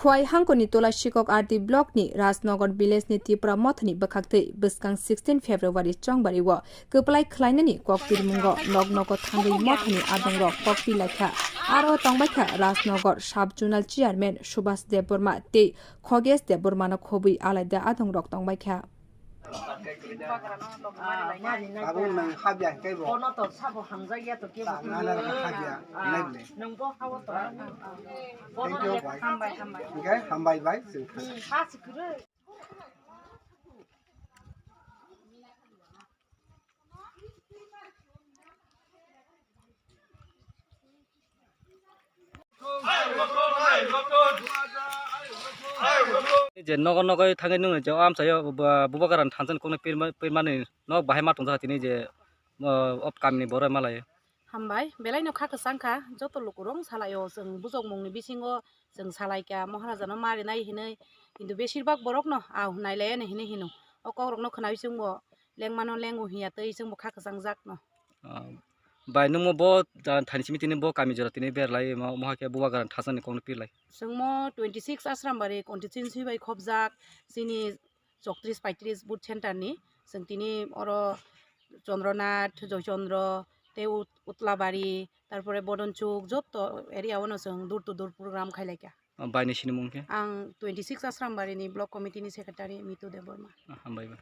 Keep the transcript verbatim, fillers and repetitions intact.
Khowai hangkoni Tulasikok R D block ni Rajnagar village ni Tipra Mothani bwkhaktwi bwskang sixteen February chongbari o kwplai khlainani kok pirmungo nok nogo thangwi Mothani adongrok kok pilaikha. Aro tongbaikha Rajnagar sub zonal chairman Subhas Debbarma tei Khogesh Debbarmano khobwi alaida adongrok tongbaikha. Abo nwng habya hwnkhe bo. Bono to sabo hamjakya to kebo. Nana habya, ah, naibole. Nwng bo hao to. Thank you, bye. Hambai, hambai. Hwnkhe hambai bai, chwng thang. Hmm, ha, si kwrwi. Je nogo nogo thangwi nung je o amchaio bu-, Bubagra ni thansa ni kokno pirma-, pirmani nok bahai ma tongjakha tini je, o, o kamini borok malai. Hambai, belai no kha kwchang kha, joto lukurok salaio, chwng bujokmung ni bisingo chwng salaikha, Maharaja no marinai hinwi, kintu besir bak borok no, ah, nailaiya hinwi hino, o kok rok no khwnawi chwngbo lengmano lengo hinya twi chwngbo kha kwchang jak no. Ah, bai, nwngmo bo, ah, thani simi tini bo kami jora tini berlai, mo-, moha khe Bubagra ni thansa ni kokno pirlai. Chwngmo twenty six Asrambari constituency bai khopjak chini chowtris paitris booth center ni. Chwng tini oro Chandrnath, Joychandra, tei Ut-, Utlabari, tarpore Bodonchuk, joto area o no chwng door to door program khailai kha. Ah, bai ni sinimung khe? Ang twenty six Asrambari ni block committee ni secretary Mitu Debbarma. Ah, hambai bai.